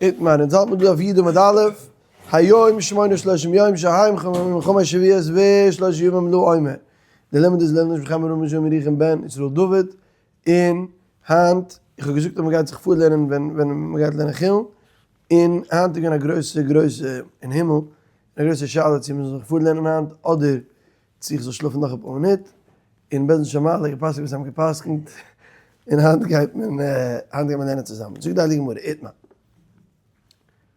איתמר, אונז האלט מיר דא אויף י' עמוד א', היום שמונה ושלושים יום שהם חמש שבועות ושלושה ימים לעומר. די לימוד איז לעילוי נשמת חיים אברהם בן שלמה ירוחם בן ישראל דוד, און היינט, איך האב געזאגט אז מען גייט זיך פארלערנען ווען ווען מען גייט לערנען חולין, און היינט איז געווען א גרויסע גרויסע אין הימל, א גרויסע שאלה צו מען זאל זיך פארלערנען היינט אדער צו איך זאל שלאפן נאך אפאר מינוט, און בית דין של מעלה געפסקנט וואס זיי האבן געפסקנט, און היינט גייט מען היינט גייט מען לערנען צוזאמען. זאגט די הייליגע גמרא, איתמר.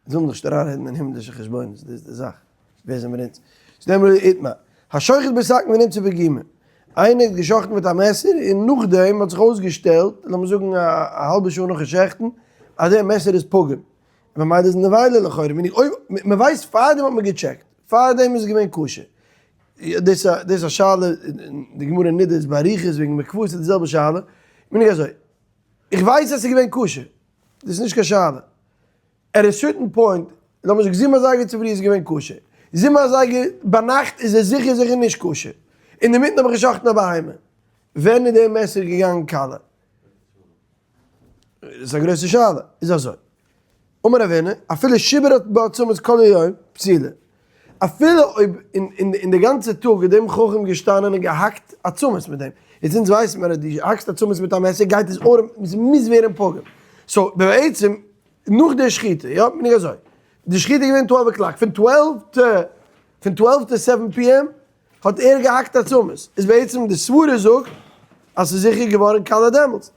אונז ווילן זיך נישט אריינרעדן אין הימלישע חשבונות, דאס איז די זאך, ווער זעמיר אונז? זאגט די גמרא, איתמר, השוחט בסכין ונמצא פגימה, איינער האט געשחט'ן מיט א מעסער און נאכדעם האט זיך אויסגעשטעלט, לאמיר זאגן א האלבע שעה נאכן שעכטן, אז דער מעסער איז פגום, ממילא איז נבילה לכאורה, אויב מען ווייסט פארדעם האט מען געטשעקט, פארדעם איז עס געווען כשר. דאס איז א שאלה, די גמרא אין נדה איז באריכות וועגן מקוואות איז די זעלבע שאלה, מיין איך אזוי, איך ווייס אז ס'איז געווען כשר, דאס איז נישט קיין שאלה, at a certain point, לאמיר זאגן זיבן אזייגער צופרי איז געווען כשר, זיבן אזייגער ביינאכט איז עס זיכער זיכער נישט כשר, אינדערמיטן האב איך גע'שחט'ן א בהמה, ווען איז דער מעסער געגאנגען קאלע? דאס איז א גרויסע שאלה, איז אזוי, אמר רב הונא, אפילו שיבר בעצמות כל היום, פסולה. אפילו אויב אין די גאנצע טאג איז דעם חכם געשטאנען און געהאקט עצמות מיט דעם, יעצט אונז ווייסן מיר אז דו האקסט עצמות מיט א מעסער גייט עס ארום, עס מוז ווערן פגום. so בעצם נאך די שחיטה, יא, בין איך אזוי, די שחיטה איז געווען twelve o'clock, פון twelve to, פון twelve to seven PM האט ער געהאקט עצמות, איז בעצם די סברה זאגט אז ס'איז זיכער געווארן קאלע דעמאלטס,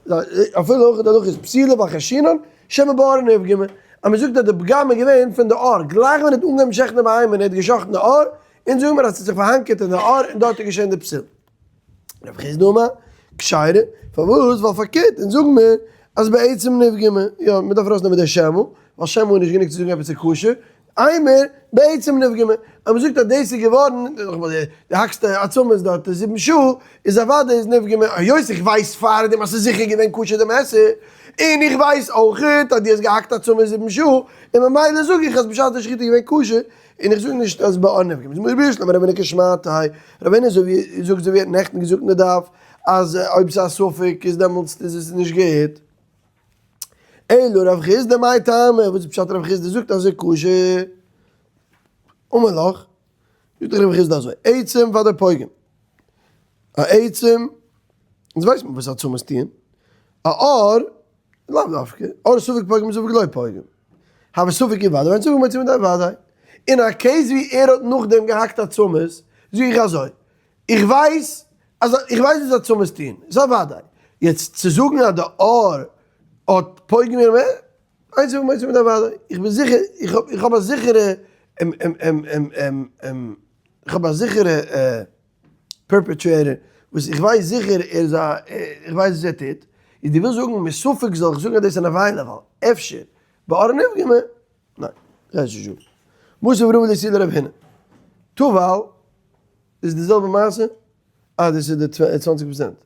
אפילו הכי די הלכה איז פסולה וחיישינן שמא בעור נפגמה, אז מ'זאגט אז די פגם איז געווען פון די עור, גלייך ווען ער האט אנגעהויבן שעכטן די בהמה און ער האט געשאכטן די עור, אונז זאגן מיר אז ס'האט זיך פארהאנקערט אין די עור און דארט איז געשען די פסול. רב חסדא אמר, כשרה, פארוואס? ווייל פארקערט, אונז זאגן מיר אז בעצם נפגמה, יא, מ'דארף ארויסנעמען די שמא, ווייל שמא איז נישט גענוג צו זאגן עפעס איז כשר, אימר, בעצם נפגמה, אז מ'זאגט אז דאס איז געווארן, די האקסט עצמות דארט זיבן שעה, איז אוודאי איז נפגמה, היות איך ווייס פארדעם אז ס'איז זיכער געווען כשר די מעסער, און איך ווייס אויכעט אז דו האסט געהאקט עצמות זיבן שעה, און ממילא זאג איך אז בשעת די שחיטה איז געווען כשר, און איך זאג נישט אז בעור נפגמה. זאגט מיר בשלמא רב הונא כשמעתיה, רב הונא זאגט אזוי ווי ער האט נעכטן געזאגט אין די דף, אז אויב ס'איז א ספק איז דעמאלטס איז עס נישט גוט. אלא רב חסדא מאי טעמא, וואס איז פשט רב חסדא זאגט אז ס'איז כשר? אמר לך, זאגט דאך רב חסדא אזוי, עצם ודאי פוגם, א עצם, אונז ווייסט מען וואס עצמות טוען, א עור, לאו דווקא, עור ספק פוגם ספק לא פוגם, הוי ספק איז ודאי, ואין ספק מוציא מידי ודאי, אין א case ווי ער האט נאכדעם געהאקט עצמות, זאג איך אזוי, איך ווייס אז איך ווייס וואס עצמות טוהן, איז אוודאי. יעצט צו זאגן אז די עור האט פוגם געווען איינס פון מוציא מידי וודאי, איך בין זיכער, איך האב איך האב א זיכערע איך האב א זיכערע perpetrator וואס איך ווייס זיכער ער איז א איך ווייס וואס ער טוט, איז דו ווילסט זאגן מספק זאל איך זאגן אז דאס איז נבילה ווייל אפשר בעור נפגמה ניין, כ'ווייס נישט דא. מתיב רבא לאיתויי לרב הונא. טבל איז די זעלבע מעשה? אה דאס איז די צוואנציג פראצענט.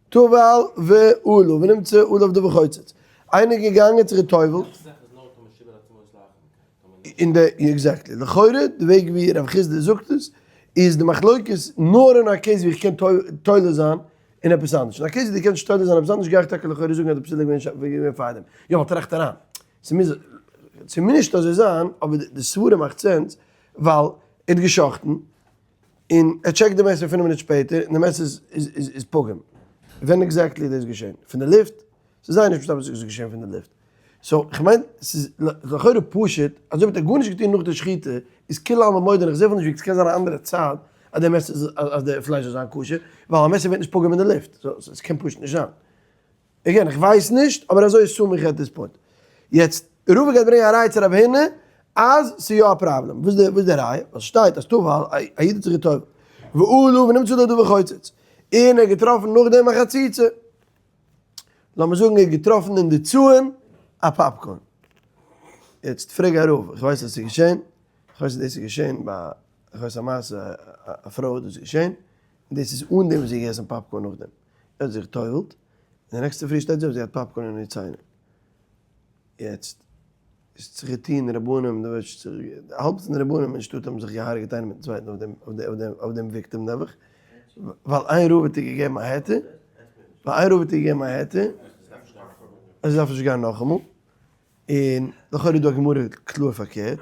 טבל ועלה ונמצא עליו דבר חוצץ. איינער איז געגאנגען זיך גע'טובל'ט. אין די, exactly. לכאורה די וועג ווי רב חסדא זאגט עס, איז די מחלוקת נאר אין א case ווי איך קען תולה זיין אין עפעס אנדערש. אין א case ווי דו קענסט נישט תולה זיין עפעס אנדערש גיי איך טאקע לכאורה זאגן אז די פסול איז געווען פארדעם. יא ווייל טראכט אריין. ס'מוז ס'מוז נישט אזוי זיין, אבער די סברה מאכט sense, ווייל ער האט גע'שחט'ן, און ער טשעקט די מעסער פינף מינוט שפעטער, און די מעסער איז איז פגום. ווען exactly איז דאס געשען? פון די לופט? ס'איז זייער נישט מסתבר אז ס'איז געשען פון די לופט. so כ'מיין ס'איז לכאורה פשוט, אז אויב האט ער גארנישט געטון נאך די שחיטה, איז כולי עלמא מודה, און כ'זע אפילו נישט ווי ס'קען זיין א אנדערע צד אז די מעסער איז אז די פלייש זאל זיין כשר, ווייל א מעסער ווערט נישט פגום אין די לופט. so ס'קען פשוט נישט זיין. again, איך ווייס נישט, אבער אזוי assume איך at this point. יעצט, רבא גייט ברענגען א ראיה צו רב הונא אז ס'איז יא א פראבלעם. וואס איז די ראיה? ווייל ס'שטייט אז טבל, א איד האט זיך גע'טובל'ט. ועלה ונמצא עליו דבר חוצץ. און ער האט געטראפן נאכדעם א חציצה. לאמיר זאגן ער האט געטראפן אין די צאן א popcorn. יעצט פרעג א רב, איך ווייס אז ס'איז געשען, איך ווייס אז דאס איז געשען ביי, איך ווייס א מעשה, א פרוי האט דאס געשען, און דאס איז אן דעם וואס זי האט געגעסן popcorn נאכדעם. ער האט זיך גע'טובל'ט, און די נעקסטע פרי שטייט זי אויף זי האט popcorn אין איר ציינער. יעצט איז זיך געטוהן רבנים, די וועסט זיך, האלב פון די רבנים אין שטאט האבן זיך געהארגעט איינער מיטן צווייטן אויף דעם אויף דעם אויף דעם victim נעבעך, ווייל איין רב האט איר געגעבן א היתר, ווייל איין רב האט איר געגעבן א היתר, אז זי דארף נישט גיין נאכאמאל. און לכאורה איז דא א גמרא קלאר פארקערט,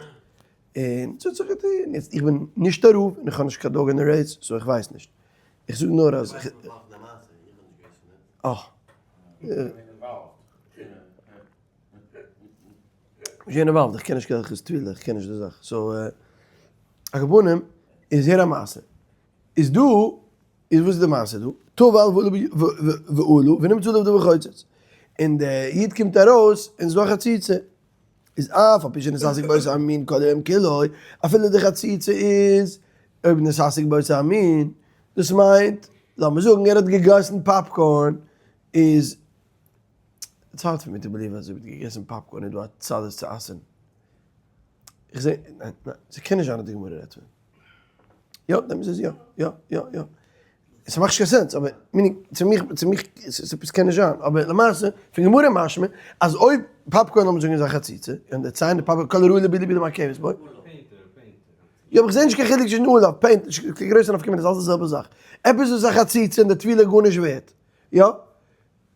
און ס'האט זיך געטון, יעצט איך בין נישט א רב און איך האב נישט קיין dog אין די race so איך ווייס נישט, איך זאג נאר אז. אה. נישט געווען involved, איך קען נישט קיין הלכות טבילה, איך קען נישט די זאך, so על כל פנים איז הער א מעשה, איז דא, איז וואס איז די מעשה דא? טבל ועלה ונמצא עליו דבר חוצץ, און די איד קומט ארויס און ס'איז דא א חציצה, איז אף על פי שנתעסק באותו המין כל היום כולו, אפילו די חציצה איז אויב נתעסק באותו המין, דאס מיינט, לאמיר זאגן ער האט געגעסן popcorn, איז it's hard for me to believe אז אויב האט געגעסן popcorn איז דא א צד עס צו אסר'ן. איך זע, ניין, ניין, ס'קען נישט זיין אז די גמרא רעדט פון. יא, דעמאלטס איז יא, יא, יא, יא. עס מאכט נישט קיין sense, אבער meaning, צו מיך, צו מיך, עס קען נישט זיין, אבער למעשה, פון גמרא משמע, אז אויב popcorn לאמיר זאגן איז א חציצה, און די ציין די popcorn, כל הראוי לבילה בילה מעכבת בו. יא, אבער איך זע נישט קיין חילוק צווישן עליו, paint, נישט קיין גרויסע נפקא מינה, ס'איז אלעס די זעלבע זאך. עפעס וואס איז א חציצה און די טבילה גארנישט ווערט, יא?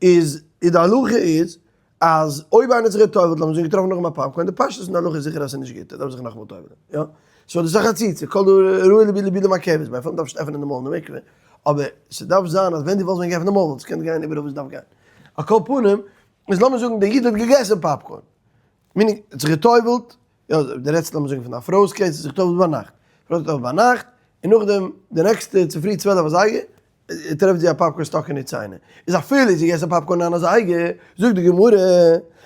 איז איז די הלכה איז אז אויב איינער האט זיך גע'טובל'ט לאמיר זאגן געטראפן נאכדעם א popcorn די פשטות אין די הלכה איז זיכער אז ס'איז נישט גוט ער דארף זיך נאכאמאל טובל'ען יא so דאס איז א חציצה כל הראוי לבילה בילה מעכבת בו אפילו מ'דארף נישט עפענען די מויל אין די מקווה אבער ס'דארף זיין אז ווען דו וואלסט ווען געעפנט די מויל וואלסטו געקענט גיין איבעראל וואו ס'דארף גיין על כל פנים איז לאמיר זאגן דער איד האט געגעסן popcorn meaning ער האט זיך גע'טובל'ט יא דו רעדסט לאמיר זאגן פון א פרוי'ס case האט זיך גע'טובל'ט ביינאכט פרוי האט גע'טובל'ט ביינאכט און נאכדעם די next ע צופרי 12 אזייגער טרעפט זי א popcorn stuck אין איר ציינער, איז אפילו זי געגעסן popcorn ניין אזייגער, זאגט די גמרא,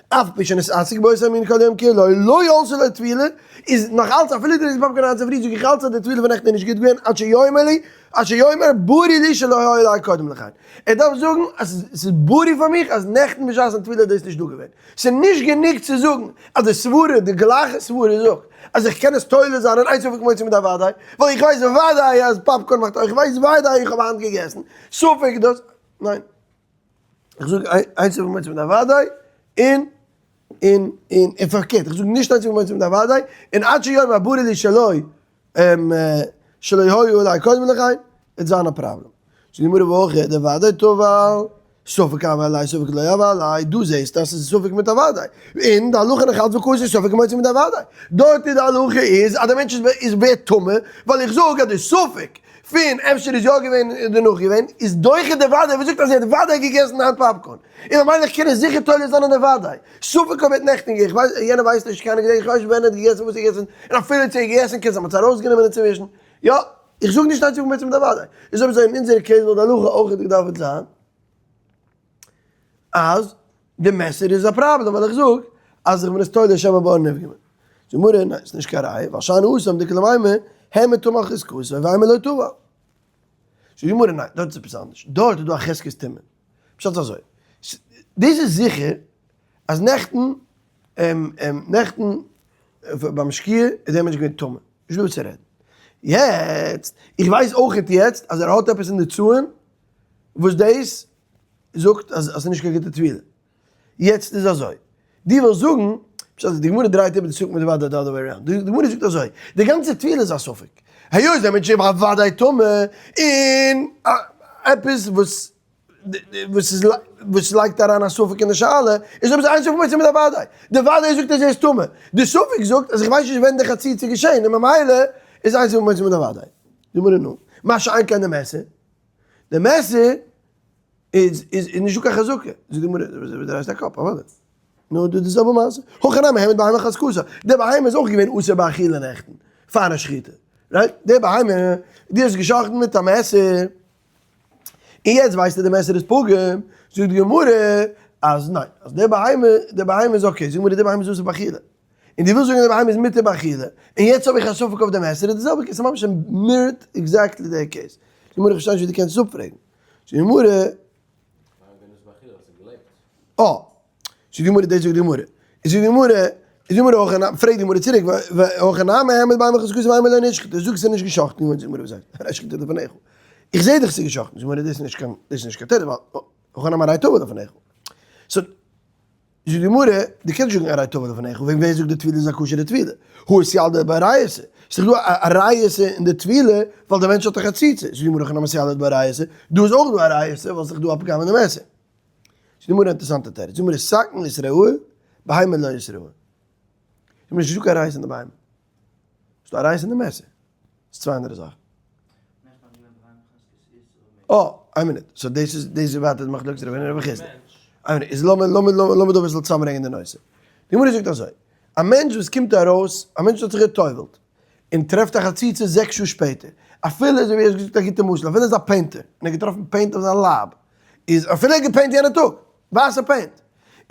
אף על פי שנתעסק באותו המין כל היום כולו, לא עלתה לו טבילה, איז נאך אלץ אפילו די עסט popcorn ניין צופרי זאג איך אלץ אז די טבילה פון נעכטן איז נישט גוט געווען עד שיאמר לי, עד שיאמר ברור לי שלא היה עלי קודם לכן, ער דארף זאגן אז ס'איז ברור פאר מיך אז נעכטן בשעת'ן טבילה איז דאס נישט דא געווען. ס'איז נישט גענוג צו זאגן אז די סברה, די גלייכע סברה זאגט אז איך קען עס תולה זיין אין אין ספק מוציא מידי וודאי, ווייל איך ווייס וודאי אז popcorn מאכט איך ווייס וודאי איך האב היינט געגעסן, ספק דאס, ניין. איך זאג אין ספק מוציא מידי וודאי, און און און און פארקערט, איך זאג נישט אין ספק מוציא מידי וודאי, און עד שיאמר ברור לי שלא שלא היו עלי קודם לכן, וועט זיין א פראבלעם. זאגט די גמרא והכא דודאי טבל, ספק הוה עליה ספק לא הוה עליה, דא זעסטו אז ס'איז ספק מיט א וודאי, און די הלכה נאך אלץ וכתוב ספק מוציא מידי וודאי, דארט איז די הלכה איז אז די מענטש איז ווערט טמא, ווייל איך זאג אז די ספק פון אפשר איז יא געווען און דערנאך געווען, איז דוחה די וודאי וואס זאגט אז ער האט וודאי געגעסן היינט popcorn, און ממילא איך קען עס זיכער תולה זיין אין די וודאי. ספק אויב ער האט נעכטן געגעסן, איך ווייס, יענער ווייסט נישט, קיינער געדענקט, איך ווייס נישט ווען ער האט געגעסן, וואס ער האט געגעסן, און אפילו צו ער האט געגעסן קען זיין מ'האט עס ארויסגענומען אינצווישן, יא, איך זאג נישט אין ספק מוציא מידי וודאי, איז אויב אזוי אין אונזערע case וואלט די הלכה אויך געדארפט זיין אז די מעסער איז א פראבלעם ווייל איך זאג אז איך בין עס תולה שמא באור נפגמה. זאגט די גמרא, ניין, ס'איז נישט קיין ראיה, ווייל שאני התם דאיכא למימר, העמד טמא על חזקתו ואימא לא טבל. זאגט די גמרא, ניין, דארט איז עפעס אנדערש, דארט איז דא א חזקת טומאה. פשט איז אזוי, דאס איז זיכער אז נעכטן נעכטן ביים שקיעה איז דער מענטש געווען טמא, נישט דא וואס צו רעדן. יעצט, איך ווייס אויכעט יעצט אז ער האט עפעס אין די צאהן וואס דאס זאגט אז עס איז נישט קיין גוטע טבילה. יעצט איז אזוי, דו ווילסט זאגן, פשט אז די גמרא דרייט איבער די ספק מיט די וודאי די other way around, די גמרא זאגט אזוי, די גאנצע טבילה איז א ספק, היות דער מענטש איז אוודאי טמא, און עפעס וואס וואס איז וואס לייגט אריין א ספק אין די שאלה, איז אויב איז אין ספק מוציא מידי וודאי, די וודאי זאגט אז ער איז טמא, די ספק זאגט אז איך ווייס נישט ווען די חציצה איז געשען און ממילא איז אין ספק מוציא מידי וודאי. די גמרא נו, מה שאין כן די מעסער, די מעסער איז איז נישט דא קיין חזקה, זאגט די גמרא, וואס דרייסט א קאפ, אוודאי. נו, דאס איז די זעלבע מעשה. הכא נמי העמד בהמה חזקתה, די בהמה איז אויך געווען אסור באכילה נעכטן, פארן שחיטה, right? די בהמה, דו האסט געשחט'ן מיט א מעסער, און יעצט ווייסטו די מעסער איז פגום, זאגט די גמרא אז ניין, אז די בהמה, די בהמה איז okay, זאגט די גמרא די בהמה איז אסור באכילה, און דו ווילסט זאגן די בהמה איז מותר באכילה, און יעצט האב איך א ספק אויף די מעסער, איז די זעלבע case, ס'איז ממש mirrored exactly די case, זאגט די גמרא איך פארשטיי נישט ווי דו קענסט עס אפפרעגן, זאגט די גמרא. אה, זאגט די גמרא, דאס זאגט די גמרא, זאגט די גמרא, זאגט די גמרא הכא נמי, פרעגט די גמרא צוריק, הכא נמי העמד בהמה בחזקתה ואימא לא נשחטה, זאג ס'איז נישט געשאכטן געווארן, זאגט די גמרא וואס הייסט, הרי שחיטה לפניך, איך זע דאך ס'איז געשאכטן, זאגט די גמרא דאס איז נישט קיין, דאס איז נישט קיין תירוץ, ווייל הכא נמי הרי טבל לפניך, so זאגט די גמרא, דו קענסט נישט זאגן הרי טבל לפניך, וועגן ווער זאגט די טבילה איז א כשר'ע טבילה? הא אתילדא באורייתא, ס'איז דאך דא א ריעותא אין די טבילה, ווייל דער מענטש האט א חציצה, זאגט די גמרא הכא נמי אתילדא באורייתא, דא איז אויך דא א ריעותא ווייל ס'איז דאך דא א פגם אין די מעסער. זאגט די גמרא א אינטערעסאנטע תירוץ, זאגט די גמרא סכין אתרעי, בהמה לא אתרעי. איז נישטא קיין ריעותא אין די בהמה. ס'איז דא א ריעותא אין די מעסער. ס'איז צוויי אנדערע זאכן. אה, איין מינוט. so דאס איז, דאס איז ווייטער די מחלוקת רב הונא און רב חסדא. איין מינוט, איז לאמיר, לאמיר, לאמיר דא אביסל צוזאמברענגען די נושא. די גמרא זאגט אזוי, א מענטש וואס קומט ארויס, א מענטש האט זיך גע'טובל'ט, און טרעפט א חציצה זעקס שעה שפעטער, אפילו אזוי ווי ער האט געזאגט א גוטע משל, אפילו ער איז א painter, און ער האט געטראפן paint אויף זיין לייב, איז אפילו ער האט געפעינט יענע טאג, ווייסע paint,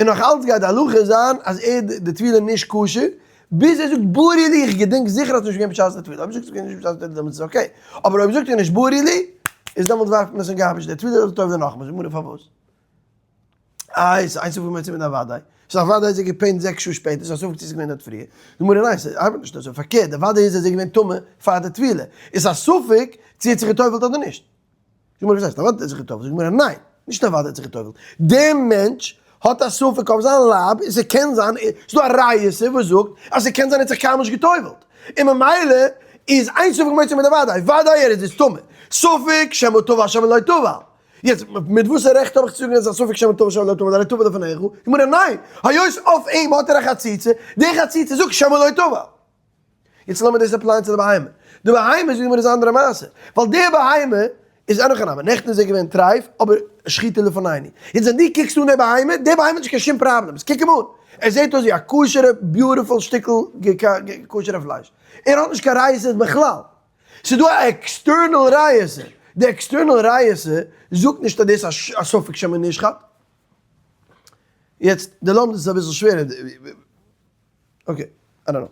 און נאך אלץ גייט די הלכה זיין אז ער די טבילה איז נישט כשר, ביז ער זאגט ברור לי איך געדענק זיכער אז ס'נישט געווען בשעת די טבילה, אויב זאגט ער ס'איז נישט בשעת די טבילה דעמאלטס איז okay, אבער אויב זאגט ער נישט ברור לי, איז דעמאלטס ווארפט מען עס אין garbage, די טבילה איז טובל'ען נאכאמאל, זאגט גמרא פארוואס? איי ס'איז איין ספק מוציא מידי וודאי, ס'איז א וודאי אז ער האט געפעינט זעקס שעה שפעטער, ס'איז א ספק צו ס'איז געווען דארט פריער, זאגט גמרא ניין ס'ארבעט נישט אזוי, פארקערט די וודאי איז אז ער איז געווען טמא פאר די טבילה, איז א ספק צו ער האט זיך גע'טובל'ט אדער נישט. זאגט גמרא וואס הייסט אוודאי האט ער זיך גע'טובל'ט, זאגט גמרא ניין, נישט אוודאי האט זיך גע'טובל'ט, דער מענטש האט א ספק אויף זיין לייב און ס'קען זיין, ס'איז דא א ריעותא וואס זאגט אז ס'קען זיין ער האט זיך קיינמאל נישט גע'טובל'ט, און ממילא איז אין ספק מוציא מידי וודאי, וודאי ער איז איז טמא, ספק שמא טבל שמא לא טבל, יעצט מיט וואסער רעכט האב איך צו זאגן אז א ספק שמא טבל שמא לא טבל, הרי טבל לפניך, גמרא ניין, היות אויף אים האט ער א חציצה, די חציצה זאגט שמא לא טבל. יעצט לאמיר דאס apply ען צו די בהמה. די בהמה זאגט די גמרא איז א אנדערע מעשה. ווייל די בהמה איז אין הכי נמי. נעכטן איז ער געווען טרייף, אבער שחיטה לפנינו. יעצט ווען דו קוקסט אן די בהמה, די בהמה האט נישט קיין שום problems. קוק אים אן. ער זעט אויס ווי א כשר'ע beautiful שטיקל כשר'ע פלייש. ער האט נישט קיין ריעותא בכלל. ס'איז דא א external ריעותא. די external ריעותא זאגט נישט אז דאס איז א ספק שמא נשחט. יעצט די לומדות איז אביסל שווערער. okay, I don't know.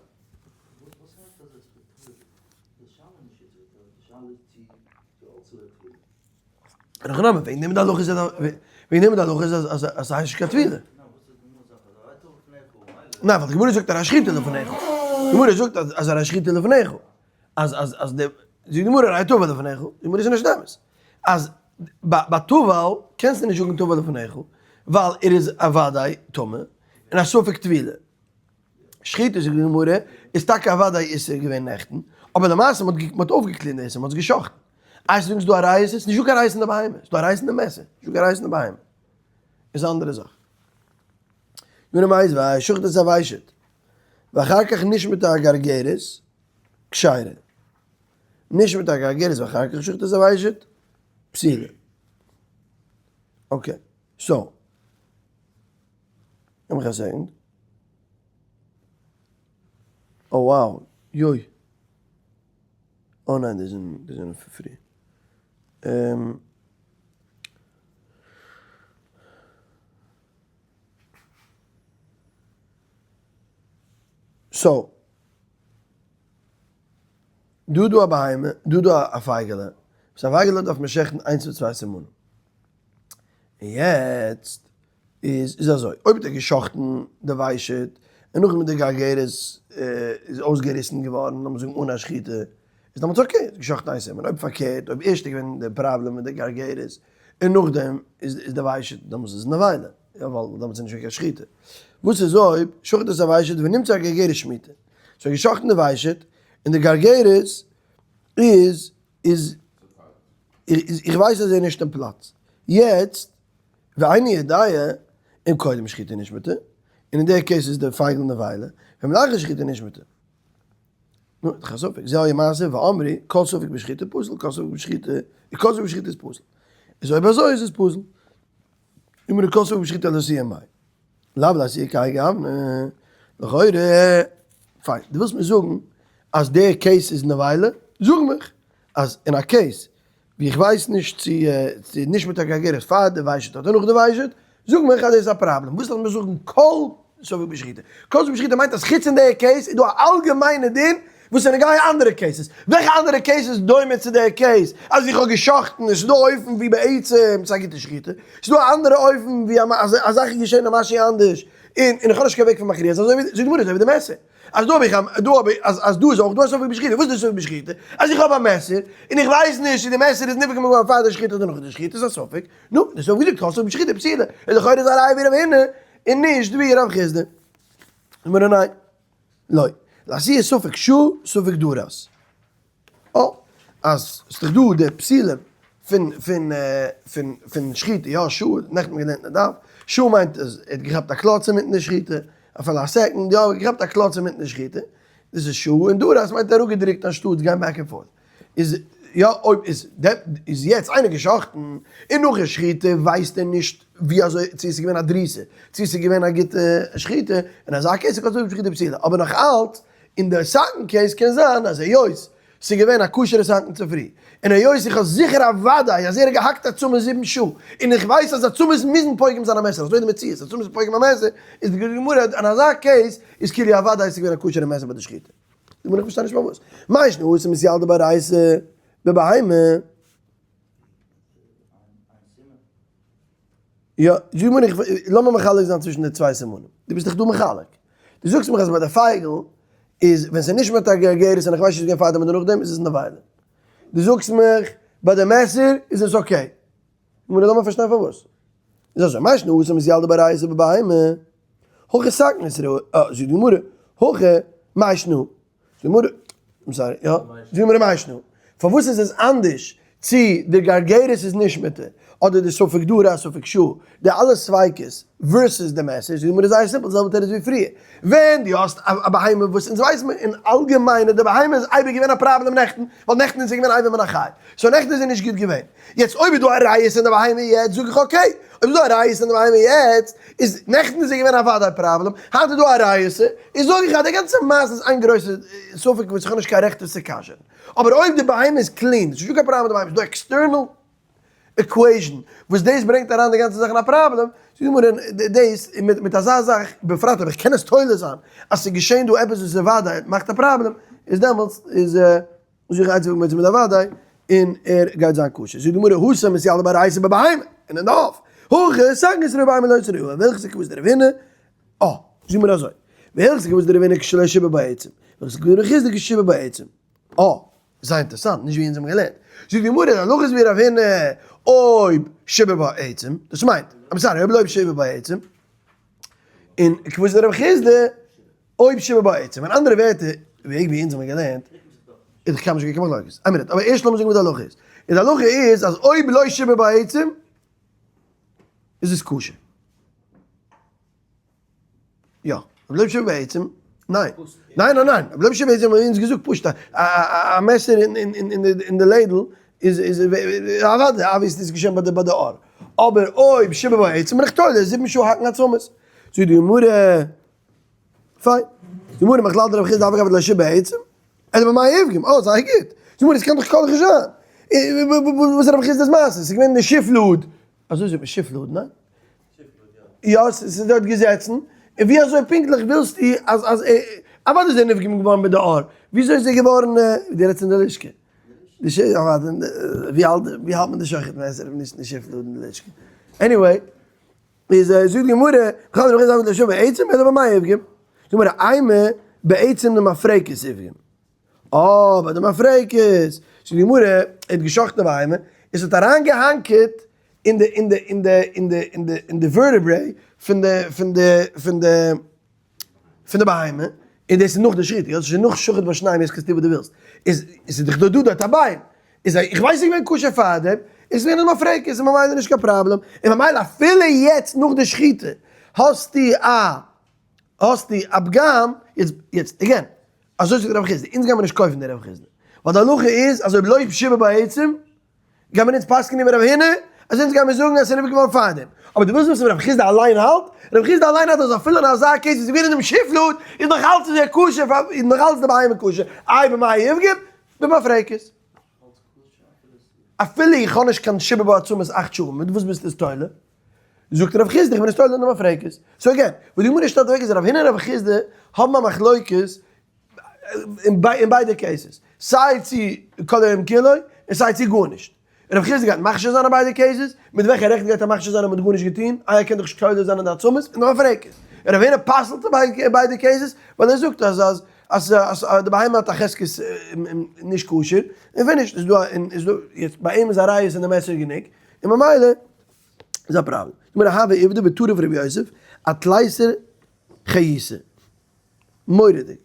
וואס הייסט אז עס ווערט טויט? די שאלה איז נישט יעצט ווערט טויט, די שאלה איז צו צו אלס ווערט טבילה. אין הכי נמי, וועגן דעם די הלכה איז וועגן דעם די הלכה איז אז אז ס'הייסט נישט קיין טבילה. ניין, ווייל די גמרא זאגט הרי שחיטה לפניך. די גמרא זאגט אז אז הרי שחיטה לפניך. אז אז אז די זאגט די גמרא הרי טבל לפניך. די גמרא איז נישט אמת. אז ביי ביי טבל קענסטו נישט זאגן טבל לפניך, ווייל ער איז אוודאי טמא, און א ספק טבילה. שחיטה זאגט די גמרא איז טאקע אוודאי איסור געווען נעכטן, אבער למעשה מ'האט מ'האט אויפגעקלינט דאס און מ'האט עס גע'שחט'ן. איי זאגסט דא א ריעותא? ס'איז נישטא קיין ריעותא אין די בהמה, ס'איז דא א ריעותא אין די מעסער, נישטא קיין ריעותא אין די בהמה. איז א אנדערע זאך. גמרא מיתיבי, שחט את הוושט, ואחר כך נשמטה הגרגרת, כשרה. נשמטה הגרגרת ואחר כך שחט את הוושט, פסולה. okay, so. געב מיך א second. Oh wow, יוי. אה ניין, די זענען, די זענען פון פרי. so, דא דא א בהמה, דא דא א פייגעלע, וואס א פייגעלע דארף מען שעכטן איינס פון צוויי סימנים. און יעצט איז איז אזוי, אויב האט ער געשחט'ן די ושט, און נאכדעם די גרגרת איז אויסגעריסן געווארן, לאמיר זאגן אן א שחיטה, איז דעמאלטס okay, האט געשחט'ן איין סימן, אויב פארקערט, אויב ערשט איז געווען די פראבלעם מיט די גרגרת, און נאכדעם איז איז די ושט, דעמאלטס איז עס נבילה, יא ווייל דעמאלטס איז נישט געווען קיין שחיטה. וואס איז אויב שחט את הוושט ונמצא הגרגרת שמוטה? ס'האט געשחט'ן די ושט, און די גרגרת איז איז איך ווייס אז ער איז נישט אין פלאץ יעצט, ואיני יודע אם קודם שחיטה נשמטה, און אין די case איז די פייגל נבילה, ואם לאחר שחיטה נשמטה. נו, דאך א ספק, זה היה מעשה ואמרי, כל ספק בשחיטה פסול, כל ספק בשחיטה, כל ספק בשחיטה איז פסול. איז אויב אזוי איז עס פסול. אמרי כל ספק בשחיטה לאתויי מאי. לאו לאתויי כהאי גוונא, לכאורה, פיין, דו ווילסט מיר זאגן אז די case איז נבילה? זאג מיך אז אין א case ווי איך ווייס נישט צו צו נשמט הגרגרת פאר די ושט אדער נאך די ושט, זאג מיך אז דאס איז א פראבלעם, וואס לאזט מיר זאגן כל ספק בשחיטה? כל ספק בשחיטה מיינט אז חוץ אין די case איז דא א אלגעמיינע דין וואס איז נוגע אנדערע cases, וועלכע אנדערע case איז דומה צו די case אז איך האב גע'שחט'ן און ס'איז דא אופן ווי בעצם ס'איז א גוטע שחיטה, ס'איז דא א אנדערע אופן ווי א זאך איז געשען א משהו אנדערש און איך האב נישט קיין וועג פון מכריע זיין, אזוי ווי זאגט די גמרא אזוי ווי די מעסער. אז דא האב איך א, דא האב איך, אז אז דא איז אויך דא א ספק בשחיטה, וואס איז די ספק בשחיטה? אז איך האב א מעסער, און איך ווייס נישט צו די מעסער איז נפגע געווארן פאר די שחיטה אדער נאך די שחיטה, איז א ספק, נו, די ספק געזאגט כל ספק בשחיטה פסולה, איז לכאורה איז א ראיה ווי רב הונא, און נישט ווי רב חסדא. גמרא ניין. לא. לאתויי ספק שהה, ספק דרס. אה, אז ס'איז דאך דא די פסולים פון פון פון פון שחיטה, יא שהה, נעכטן געלערנט אין דף, שהה מיינט אז ער האט געכאפט א קלאץ אינמיטן די שחיטה. אפילו א second, יא, געכאפט א קלאץ אינמיטן די שחיטה, דאס איז שהה, און דרס מיינט אראפגעדרוקט אנשטאטס גיין back און forth. איז יא אויב איז איז יעצט איינער געשאכטן און נאך די שחיטה ווייסט ער נישט ווי אזוי צו עס איז געווען א דריסה צו עס איז געווען א גוטע שחיטה, אין אזא case איז כתוב שחיטה פסולה, אבער נאך אלץ אין די second case קען זיין אז היות ס'איז געווען א כשר'ע second צופרי און היות איך האב זיכער אוודאי אז ער האט געהאקט עצמות 7 שעה און איך ווייס אז עצמות מוזן פוגם זיין א מעסער אזוי איז די מציאות עצמות פוגם א מעסער איז די גמרא אין אזא case איז כאילו אוודאי ס'איז געווען א כשר'ע מעסער ביי די שחיטה. די גמרא איך פארשטיי נישט פארוואס. מאי שנא התם מתילדא באורייתא בבהמה. יא, זאג מיר איך, לאמיר מחלק זיין צווישן די צוויי סימנים. דו ביסט דאך דא מחלק. דו זאגסט מיך אז ביי די פייגל איז ווען ס'איז נישט מיט א גרגרת און איך ווייס נישט וואס איז געווען פארדעם אדער נאכדעם איז עס נבילה. דו זאגסט מיך ביי די מעסער איז עס okay. גמרא לאמיר פארשטיין פארוואס. איז אזוי, מאי שנא התם מתילדא באורייתא בבהמה. הכא סכין אתראי, אה, זאגט די גמרא, הכא מאי שנא. זאגט די גמרא, I'm sorry, יא, זאגט די גמרא מאי שנא. פארוואס איז עס אנדערש צו די גרגרת איז נישט מיט אדער די ספק דרס ספק שהה, די אלע ספיקות versus די מעסער, זאגט די גמרא זייער סימפל, די זעלבע תירוץ ווי פריער. ווען דו האסט א בהמה וואס אונז ווייסן מיר אין אלגעמיין אז די בהמה איז אייביג געווען א פראבלעם נעכטן, ווייל נעכטן איז זי געווען אבר מן החי, so נעכטן איז זי נישט גוט געווען. יעצט אויב איז דא עריות אין די בהמה יעצט זאג איך okay, אויב איז דא עריות אין די בהמה יעצט, איז נעכטן איז זי געווען א וודאי פראבלעם, היינט איז דא עריות, איז זאג איך אז די גאנצע מעשה איז איין גרויסע ספק וואס איך האב נישט קיין רעכט עס צו כשר'ן. אבער אויב די בהמה איז clean, ס'איז נישטא קיין פראבלעם מיט די בהמה, ס'איז דא external equation וואס דאס ברענגט אריין די גאנצע זאך אין א פראבלעם, זאגט די גמרא דאס מיט אזא זאך, בפרט אויב איך קען עס תולה זיין אז ס'איז געשען דא עפעס וואס איז וודאי מאכט א פראבלעם, איז דעמאלטס איז זיך עצה מיט מיט אוודאי און ער גייט זיין כשר. זאגט די גמרא התם מתילדא באורייתא בבהמה און אין די עוף. הכא סכין אתראי בהמה לא אתראי והלכתא כוותיה דרב הונא. אה, זאגט די גמרא אזוי. והלכתא כוותיה דרב הונא כשלא שיבר בה עצם. והלכתא כדרב חסדא כשיבר בה עצם. אה, זייער אינטערעסאנט, נישט ווי אונז האבן געלערנט. זאגט די גמרא די הלכה איז ווי רב הונא אויב שיבר בה עצם, דאס מיינט, I'm sorry, אויב לא שיבר בה עצם, און כוותיה דרב חסדא אויב שיבר בה עצם, אין אנדערע ווערטער, וועג ווי אונז האבן געלערנט, איז דאך קיינמאל נישט געקומען מחלוקת. איין מינוט, אבער ערשט לאמיר זאגן וואס די הלכה איז. און די הלכה איז אז אויב לא שיבר בה עצם, איז עס כשר. יא, אויב לא שיבר בה עצם, ניין. ניין ניין ניין, אויב לא שיבר בה עצם האבן אונז געזאגט פשוט א מעסער אין די לעדל איז איז אוודאי obviously איז געשען ביי די עור. אבער אויב שיבר בה עצם בין איך תולה 7 שעה האקן עצמות. זאגט די גמרא, פיין. די גמרא מכלל דרב חסדא אף על גב דלא שיבר בה עצם, אלא במאי איפגום, אה זייער גוט. זאגט די גמרא עס קען דאך כל הכי זיין. וואס איז רב חסדא'ס מעשה? ס'איז געווען אין די שיפלאד. אזוי זאגט מען שיפלאד, ניין? יא, ס'איז דארט געזעצן, און ווי אזוי פונקטליך ווילסטו אז אז אוודאי איז ער נפגם געווארן מיט די אור, וויאזוי איז ער געווארן, דו רעדסט אין די לשכה? די ש אוודאי, ווי האלט ווי האלט מען די שוחט מעסער אויב נישט אין די שיפלאד אין די לשכה? anyway, איז זאגט די גמרא, בכלל רבי חסדא אמר בעצם אלא במאי איפגום? זאגט די גמרא, אימא בעצם דמפרקת איפגום. אה, ביי די מפרקת, זאגט די גמרא, ער האט געשחט'ן א בהמה, עס האט אריינגעהאנקעט אין די אין די אין די אין די אין די אין די vertebrae פון די פון די פון די פון די בהמה, און דאס איז נאך די שחיטה, יא, ס'איז שוין נאך שחט בשניים יעצט קענסטו טון וואס דו ווילסט, איז איז דאך דא דא דארט א ביין, איז איך ווייס נישט געווען כשר פארדעם, איז געווען א מפרקת, איז ממילא נישט קיין פראבלעם, און ממילא אפילו יעצט נאך די שחיטה האסטו א האסטו א פגם, יעצט יעצט again, אזוי זאגט רב חסדא, אונז גיימער נישט קויפן די רב חסדא, ווייל די הלכה איז אז אויב לא שיבר בה עצם, גיימער אונז פסק'נען ווי רב הונא, אז אונז גיימער זאגן אז ס'איז נפגם געווארן פארדעם. אבער דו ווילסט וויסן ווי רב חסדא אליין האלט? רב חסדא אליין האלט אז אפילו אין אזא case ווי ס'איז געווען אינעם שיפלאד, איז נאך אלץ איז ער כשר, איז נאך אלץ די בהמה כשר, איי במאי איפגום? במפרקת. אפילו איך האב נישט קיין שיבר בעצמות 8 שעה, מיט וואס ביסטו עס תולה? זאגט רב חסדא איך בין עס תולה אין די מפרקת. so again, וואס די גמרא שטעלט אוועק איז רב הונא און רב חסדא האבן א מחלוקת אין ביידע cases, סיי צו כל היום כולו און סיי צו גארנישט. רב חסדא גייט מכשיר זיין אין ביידע cases, מיט וועלכע רעכט גייט ער מכשיר זיין אז מען האט גארנישט געטון? איי ער קען דאך נישט תולה זיין אין די עצמות אין די מפרקת. רב הונא פסל'ט אין ביידע cases ווייל ער זאגט אז אז אז די בהמה האט א חזקת נישט כשר, און finish, איז דא איז דא יעצט ביי אים איז עריות אין די מעסער גענוג, און ממילא איז א פראבלעם. גמרא הוה עובדא וטריף רבי יוסף אתליסר חיותא. מורא'דיג.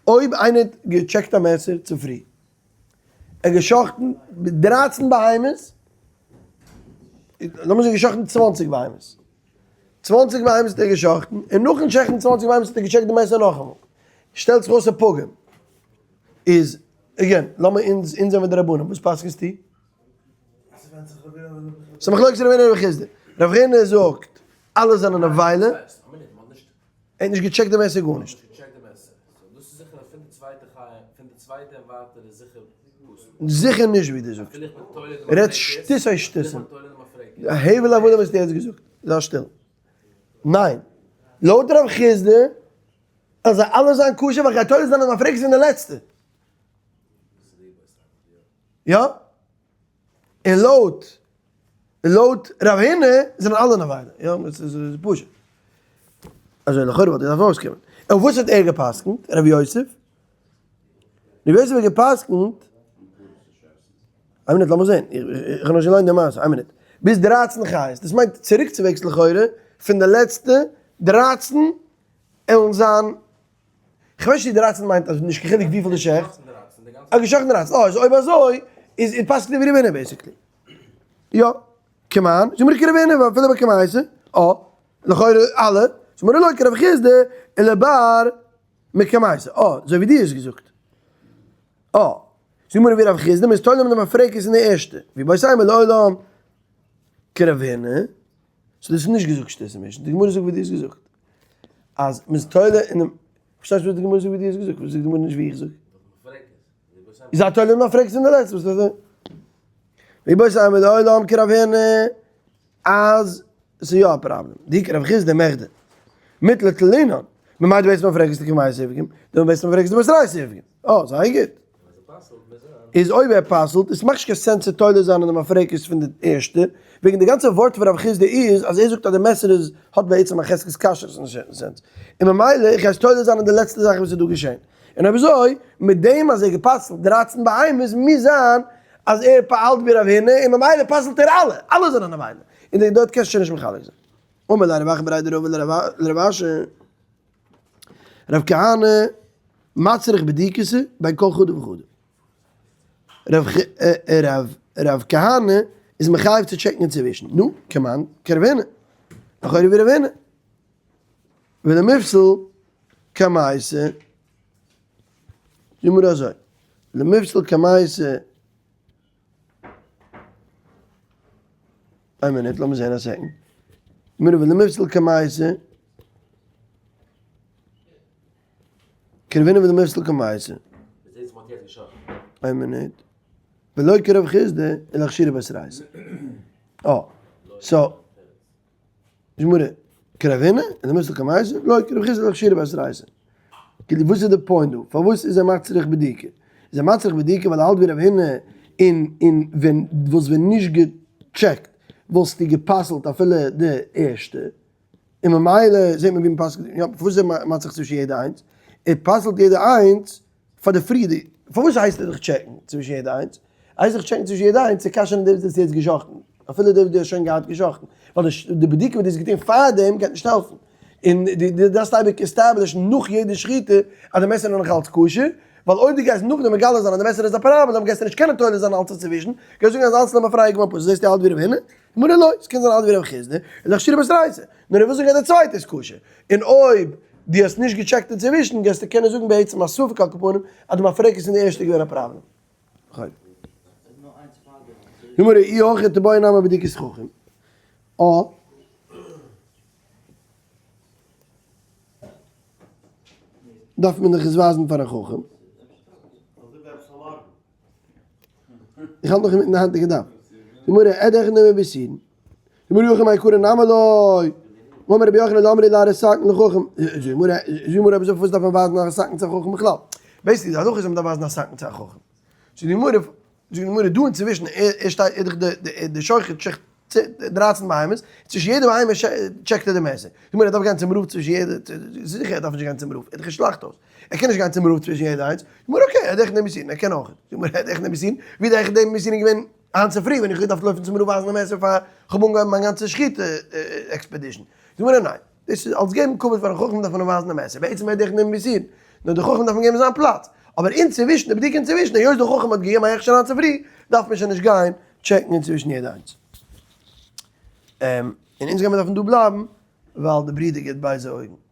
אויב איינער האט געטשעקט א מעסער צופרי, ער האט געשאכטן 13 בהמות, לאמיר זאגן געשאכטן 20 בהמות. צוואנציג בהמות האט ער געשאכטן, און נאכן שעכטן צוואנציג בהמות האט ער געטשעקט די מעסער נאכאמאל. שטעלט זיך אויס א פגם. איז, again, לאמיר אונז, אונז זעמיר די רבנים, וואס פסק'נסטו? ס'איז מחלוקת רב הונא און רב חסדא. רב הונא זאגט, אלע זענען נבילה. ער האט נישט געטשעקט די מעסער גארנישט. זיכער נישט ווי דו זאגסט. רעדט שטות אויף שטותים. הבל הבלים האסטו יעצט געזאגט. זיי שטיל. ניין. לויט רב חסדא אז זיי אלע זיין כשר ווייל גייט תולה זיין אז מפרק זענען די לעצטע. יא? און לויט לויט רב הונא זענען אלע נבילה. יא, עס איז פשוט. אזוי לכאורה וואלט געדארפט אויסקומען. און וואס האט ער גע'פסק'נט, רבי יוסף? רבי יוסף האט גע'פסק'נט, איין מינוט לאמיר זען, איך האב נאכנישט געליינט די מעשה, איין מינוט. ביז דרייצן חיות, דאס מיינט צוריקצווועגס לכאורה פון די לעצטע דרייצן עלן זיין כ'ווייס נישט צו דרייצן מיינט אז נישט קיין חילוק וויפיל די שעכטסט. אה געשאכטן דרייצן, אה איז אויב אזוי איז איז פסק'נט ווי רב הונא basically. יא, כמאן, זאג מיר כרב הונא ואפילו בקמייתא, אה, לכאורה אלע, זאג מיר לא כרב חסדא אלא בר מקמייתא, אה, אזוי ווי דו האסט געזאגט. אה, זאג מיר ווי רב חסדא מ'איז תולה מיט די מפרקת אין די ערשטע, ואיבעית אימא לעולם כרב הונא. so דאס איז נישט געזאגט שטות און מישן, די גמרא זאגט ווי דו האסט געזאגט, אז מ'איז תולה אינעם, פארשטייסט וואס די גמרא זאגט ווי דו האסט געזאגט, וואס זאגט די גמרא נישט ווי איך זאג? איז א תולה מפרקת אין די לעצטע, וואס איז דאס? ואיבעית אימא לעולם כרב הונא אז ס'איז יא א פראבלעם, דאי כרב חסדא מכדי מיתלא תלינן, ממאי דבעית מפרקת דקמייתא איפגום, דילמא בעית מפרקת דבתרייתא איפגום, אה זייער גוט. איז אויב ער פסל'ט, עס מאכט נישט קיין sense צו תולה זיין אין די מפרקת פון די ערשטע, וועגן די גאנצע ווארט פון רב חסדא איז אז ער זאגט אז די מעסער איז האט בעצם א חזקת כשרות אין certain sense, און ממילא איך גיי עס תולה זיין אין די לעצטע זאך וואס איז דא געשען. און אויב אזוי, מיט דעם אז ער געפסל'ט דרייצן בהמות מוז זיין אז ער האלט ווי רב הונא און ממילא פסל'ט ער אלע, אלע זענען נבילה, און דארט קענסטו שוין נישט מחלק זיין. אמר ליה רב אחא בריה דרבא לרב אשי. רב כהנא מצריך בדיקתא בין כל חדא וחדא. רב רב כהנא איז מחייב צו טשעקן אינצווישן. נו, כמאן כרב הונא. לכאורה ווי רב הונא. ולמיפסל קמייתא. זאג מיר אזוי. למיפסל קמייתא. איין מינוט, לאמיר זען א second. מיר וועלן למיפסל קמייתא. כרב הונא ולמיפסל קמייתא. איין מינוט. ולא כרב חסדא, אלא אכשרה בתרייתא. אה. so. גמרא, כרב הונא, ולמיפסל קמייתא, לא כרב חסדא אלא אכשרה בתרייתא. כאילו וואס איז די point דא? פארוואס איז ער מצריך בדיקה? איז ער מצריך בדיקה ווייל ער האלט ווי רב הונא און און ווען וואלסט ווען נישט געטשעקט וואלסטו גע'פסל'ט אפילו די ערשטע און ממילא זעט מען ווי מ'פסק'נט יא פארוואס איז ער מצריך צווישן יעדע איינס? ער פסל'ט יעדע איינס פאר די פריערדיגע, פארוואס הייסט ער דיך טשעקן צווישן יעדע איינס? ער הייסט דיך טשעקן צווישן יעדע איינס צו כשר'ן די וואס דו האסט יעצט גע'שחט'ן, אפילו די וואס דו האסט שוין געהאט גע'שחט'ן, ווייל די בדיקה וואס דו האסט געטון פארדעם גייט נישט העלפן, און דו דארפסט אייביג establish ן נאך יעדע שחיטה אז די מעסער איז נאך אלץ כשר, ווייל אויב דו גייסט נאכדעם מגלה זיין אז די מעסער איז א פראבלעם גייסטו נישט קענען תולה זיין אלץ אינצווישן, גייסט זאגן אז אלץ איז למפרע געווארן פסול, זעסטו האלט ווי רב הונא? גמרא לא, ס'קען זיין האלט ווי רב חסדא, איז אכשרה בתרייתא, נאר ער וויל זאגן אז די צווייטע איז כשר, און אויב דו האסט נישט געטשעקט אינצווישן גייסטו קענען זאגן בעצם א ספק על כל פנים אז די מפרקת פון די ערשטע איז געווען א פראבלעם. גמרא אי הכי תיבעי נמי בדיקת חכם. א. דארף מען דאך עס ווייזן פאר א חכם. איך האלט נאך אינמיטן די היינטיגע דף. גמרא, עד היכן דמי בסירן. גמרא יוחנן מאי קרא נמי לא. אמר רבי יוחנן לא אמרי לה רסקן לחכם. זאגט גמרא, זאגט גמרא אבער פארוואס דארף מען ווייזן א סכין צו א חכם בכלל? basically די הלכה איז אז מען דארף ווייזן א סכין צו א חכם. זאגט די גמרא, זאגט די גמרא דא אינצווישן ער שטייט ער דאך די שוחט שעכט דרייצן בהמות, צווישן יעדע בהמה טשעקט ער די מעסער. זאגט גמרא ער דארף גיין צום רב צווישן יעדע, זיכער ער דארף נישט גיין צום רב, ער איז דאך אין שלאכט הויז. ער קען נישט גיין צום רב צווישן יעדע איינס. זאגט גמרא okay, ער דארף דעם מסר'ן, ער קען אויך. זאגט גמרא ער דארף דעם מסר'ן, ווי דארף איך דעם מסר'ן געווען היינט צופרי ווען איך האב געדארפט לויפן צום רב ווייזן די מעסער פאר כ'האב אנגעהויבן מיין גאנצע שחיטה expedition. זאגט גמרא ניין, דאס איז אלס געבן כבוד פארן חכם דארף מען אים ווייזן די מעסער, בעצם ער דארף דעם מסר'ן, נאר די חכם דארף מען געבן זיין פלאץ. אבער אינצווישן, די בדיקה אינצווישן, היות די חכם האט געגעבן א הכשר היינט צופרי, דארף מען שוין נישט גיין טשעקן אינצווישן יעדע איינס. און אונז גיימיר דארפן דא בלייבן. ווייל די ברודער גיבט בייזע אויגן.